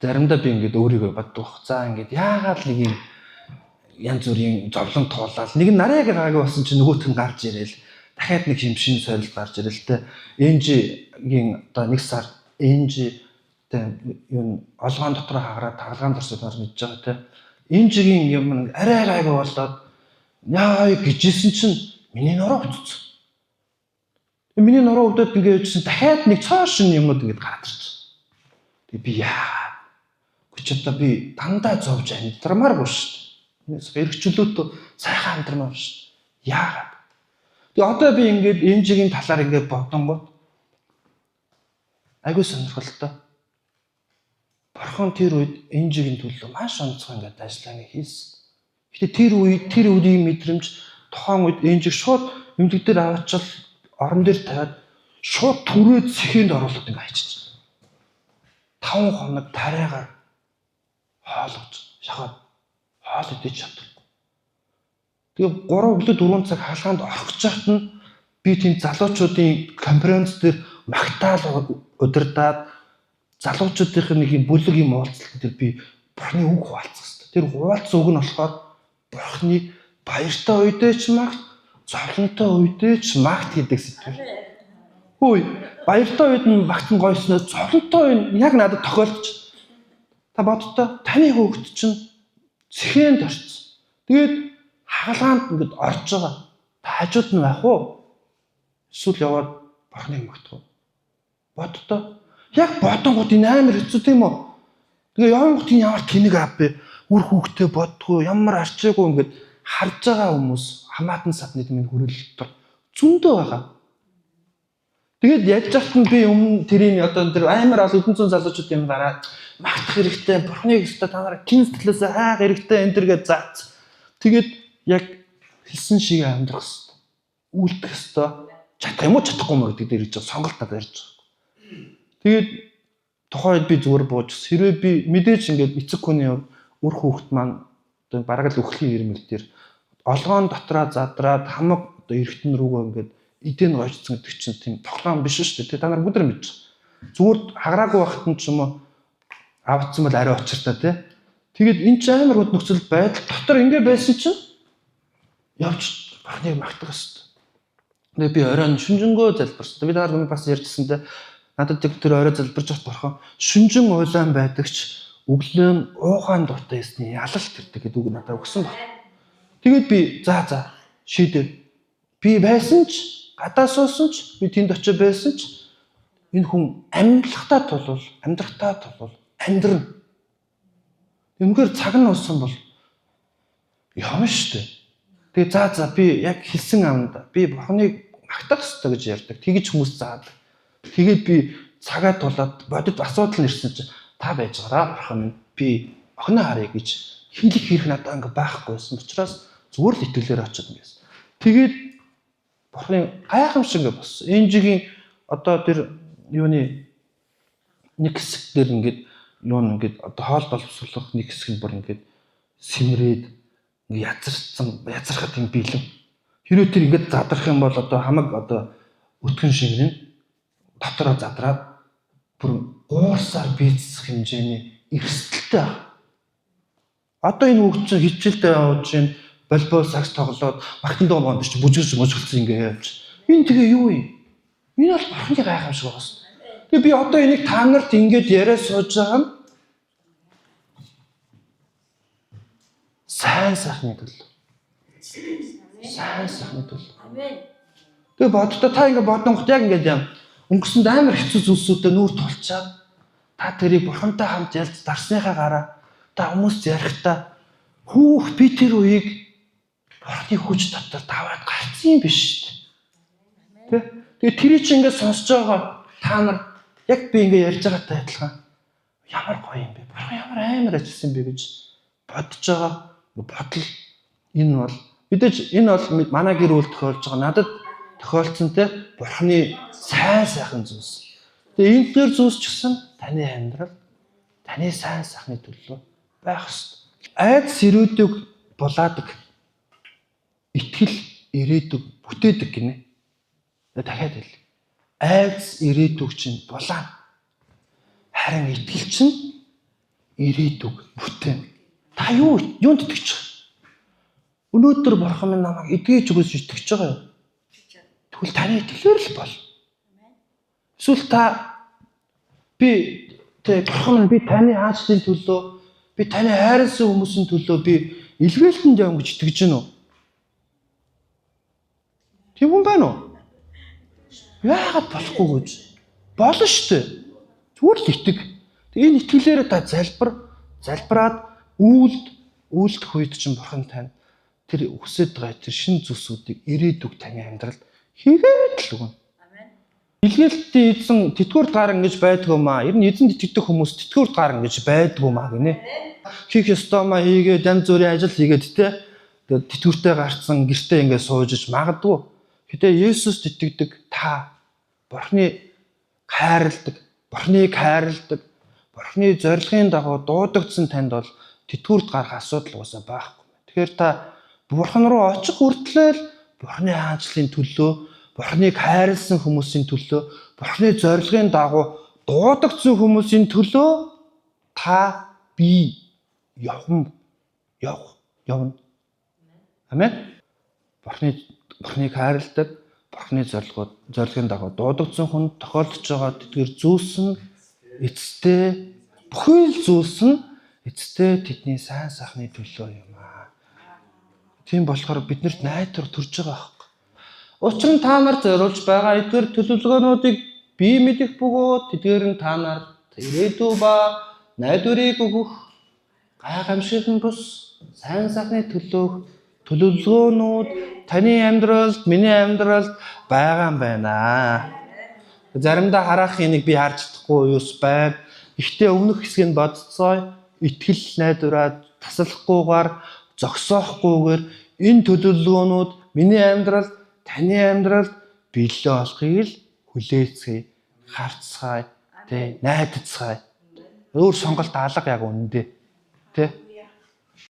Заримдаа би ингээд өөрийгөө боддог. За ингээд яагаад нэг юм янз бүрийн зовлон туулаад нэг нь нарыг гаагүй болсон чинь нөгөөх нь гарч ирээл дахиад нэг юм шин сорилт гарч ирээл те. Энжигийн одоо нэг сар энжи тэ юу олгоон дотор хагараад тагалгаан дорсод нар мэдж байгаа те. Энжигийн юм арай гайгүй болоод яа гэжсэн чинь миний нуруу хөтцсөн. Миний нуруу өвдөд ингээд явжсэн дахиад нэг цоо шин юмнууд ингээд гараад ирчихсэн. Тэгээ би яа Чи одоо би дандаа зовж амьдрмааргүй шүү дээ. Эргчлөөтөө сайхан амьдрмаар шүү дээ. Яагаад? Тэгээ одоо би ингээд энжигийн талаар ингээд бодонгууд айгүй сонирхолтой. Бурхан тэр үед энжигийн төлөө маш онцгой ингээд ажиллаа ингээд хийсэн. Гэтэ тэр үед тэр үеийн мэдрэмж тухайн үед энжиг шууд эмнэлэг дээр аваачвал орон дээр тавиад шууд түрээд сэхэнд оруулаад ингээд хайчих. 5 хоног тариагаар хоолгож шахаад хоол идэж чадахгүй. Тэгээ 3 өглөө 4 цаг хаалгаанд орох гэж байхад нь би тийм залуучуудын конференц дээр магтаал удирдаад залуучуудын нэг юм бүлэг юм уулзалт дээр би Бурхны үг хуваалцах хэрэгтэй. Тэр хуваалцсан үг нь болохоор Бурхны баяртай үедээ ч магт, зовлонтой үедээ ч магт гэдэг сэдвэр. Хөөе, баяртай үед нь магтан гойсноо зовлонтой үед яг надад тохиолдож. Та боддоо таны хүүхэд чинь цэхэнд орсон. Тэгээд хагалгаанд ингээд орж байгаа. Та хажууд нь байх уу? Эсвэл яваад Бурхныг магтах уу? Боддоо. Яг бодонгууд энэ амар хэцүү тийм үү? Тэгээ явангууд энэ ямар тэнэг аав бэ? Үр хүүхдээ боддгоо, ямар арчаагүй ингээд харж байгаа хүмүүс хамаатан садны минь хүрээлэл дотор зөндөө байгаа. Тэгээд яаж яхад нь би өмнө тэрийн одоо тэр амар ол хэдэн зуун залуучууд юм гараад магтах хэрэгтэй, Бурхныг өстө та нараа кин сэтгэлээсээ хайх хэрэгтэй энэ төр гэж заац. Тэгээд яг хэлсэн шиг амьдрах хэрэгтэй. Үйлдэх хэрэгтэй. Чадах юм уу чадахгүй юм уу гэдэг дээр ирж байгаа сонголт надад ярьж байгаа. Тэгээд тухайн үед би зүгээр бууж хэрвээ би мэдээж ингээд эцэг хүний хувьд үр хүүхэд маань одоо бараг л үхлийн ирмэл дээр олгоон дотроо задраад хамаг одоо эргэтэн рүүгээ ингээд эдэн гойцсон гэдэг чинь тийм тоглоом биш шүү дээ. Та нар бүгд мэдж байгаа. Зүгээр хагараагүй байхад нь ч юм уу авцсан бол арай учиртай тий. Тэгээд энэ ч амар гот нөхцөл байдал дотор ингэ байсан чинь явж Бурхныг магтах хэвээр. Тэгээ би оройн шүнжэнгөө залбирсан. Би та нар бас ярьжсэн те. Надад тэр орой залбирч байхад Бурхан шүнжэн уйлаан байдагч өглөө нь уухаан дуутай ясны ялалт ирдэг гэдэг үг надад өгсөн баг. Тэгээд би за шийдээ. Би байсан ч гадаа суусан ч би тэнд очиж байсан ч энэ хүн амьдлахтаа тулвал амьдрахтаа тулвал амьдрна. Үнэхээр цаг нь болсон бол явна шүү дээ. Тэгээ за би яг хэлсэн амд би Бурхныг магтах ёстой гэж ярьдаг. Тэгэж хүмүүс заадаг. Тэгээд би цагаа тулаад бодит асуудал нэрсэн чинь та байж байгаараа Бурхан минь би охиноо харъя гэж хэлэх хэрэг надад ингээ байхгүй байсан. Учраас зүгээр л итгэлээр очиод ингэсэн. Тэгээд Бурхны гайхамшиг ингээ болсон. Энжигийн одоо тэр юуны нэг хэсэг дээр ингээд юу ингээд одоо хоол боловсруулах нэг хэсэг нь бүр ингээд сэмрээд ингээ язарсан язархад юм бэлэн. Хэрвээ тэр ингээд задрах юм бол одоо хамаг одоо өтгөн шимэр нь дотороо задраад бүр гуурсаар бийцэх хэмжээний эрсдэлтэй баг. Одоо энэ хүүхд чинь хичээлдээ явж чинь волейбол сагс тоглоод магтан дуу монд чи бүжгэлж мужгэлцэн ингээ явж. Энэ тэгээ юу юм? Энэ бол Бурхны гайхамшиг байгаас. Тэгээ би одоо энийг та нарт ингээд яриа сууж байгаа нь сайн сайхны төлөө. Сайн сайхны төлөө. Тэгээ боддоо та ингээ бодонгот яг ингээд юм. Өнгөрсөнд амар хэцүү зүйлсүүдэд нүүр тулчаад та тэрийг Бурхантай хамт ялж дарсныхаа гараа та хүмүүс ярихдаа хүүх би тэр үеийг Бурхны хүч дотор даваад гарцсан юм биш шүү дээ. Тэ? Тэгээ тэрийг чи ингээд сонсож байгаа та нар яг би ингээд ярьж байгаатай адилхан ямар гоё юм бэ? Бурхан ямар амар ажилласан бэ гэж бодож байгаа бодол энэ бол мэдээж энэ бол манай гэр бүл тохиолж байгаа надад тохиолдсон те Бурхны сайн сайхан зүйлс. Тэгээ энэ төр зүйлс ч гэсэн таны амьдрал таны сайн сайхны төлөө байх ёстой. Айдас ирээдүг булаадаг. Итгэл ирээдүг бүтээдэг гинэ. Дахиад хэл. Айдас ирээдүг чинь булаана. Харин итгэл чинь Ирээдүг бүтээн. Та юу юунд итгэж байгаа? Өнөөдөр бурхан минь намайг эдгэж өгөөс итгэж байгаа юу? Тэгвэл таны итгэлээр л бол. Эсвэл та би тэ бурхан минь би таны хаанчлалын төлөө би таны хайрласан хүмүүсийн төлөө би илгээлтэнд явна гэж итгэж гэнэ үү? Тийм хүн байна уу? Яагаад болохгүй гэж? Болно шүү дээ. Зүгээр л итэг. Энэ итгэлээрээ та залбираад үйлдэх үед чинь бурхан тань тэр хүсэж байгаа тэр шин зүйлсүүдийг ирээдүг таны амьдралд хийгээд л өгнө. Илгээлтийн эзэн тэтгэврт гарan гэж байдгүй маа. Ер нь эзэнд итгэдэг хүмүүс тэтгэврт гарan гэж байдгүй маа гинэ. Хийх ёстой маа хийгээд янз бүрийн ажил хийгээд те. Тэгээд тэтгэвртэй гарцсан гэртээ ингээд сууж иж магадгүй. Гэтэ Есүст итгэдэг та Бурхны хайрладаг, Бурхныг хайрладаг, Бурхны зорилгын дагуу дуудагдсан танд бол тэтгэврт гарах асуудал угаасаа байхгүй. Тэгэхээр та Бурхан руу очих хүртлээр Бурхны хаанчлалын төлөө, Бурхныг хайрлсан хүмүүсийн төлөө, Бурхны зорилгын дагуу дуудагдсан хүмүүсийн төлөө та би явна. Явна. Амен. Бурхныг хайрладаг, Бурхны зорилгын дагуу дуудагдсан хүн тохиолдож байгаа тэдгээр зүйлс нь эцэстээ бүхэл зүйлс нь эцэстээ тэдний сайн сайхны төлөө юм аа. Тийм болохоор биднэрт найдвар төрж байгаа байхгүй. Учир нь та нар зориулж байгаа эдгээр төлөвлөгөөнүүдийг би мэдэх бөгөөд тэдгээр нь та нарт ирээдүй ба найдварыг өгөх гайхамшиг нь бус сайн сайхны төлөөх төлөвлөгөөнүүд таны амьдралд, миний амьдралд байгаа юм байна. Заримдаа харах энийг би харж чадахгүй юус байна. Гэхдээ өмнөх хэсгийг бодцгоё. Итгэл найдвараа таслахгүйгээр, зогсоохгүйгээр энэ төлөвлөгөөнүүд миний амьдралд, таны амьдралд биелээ болохыг л хүлээцгээе, харцгаая, тэ найдацгаая. Өөр сонголт алга яг үнэндээ. Тэ?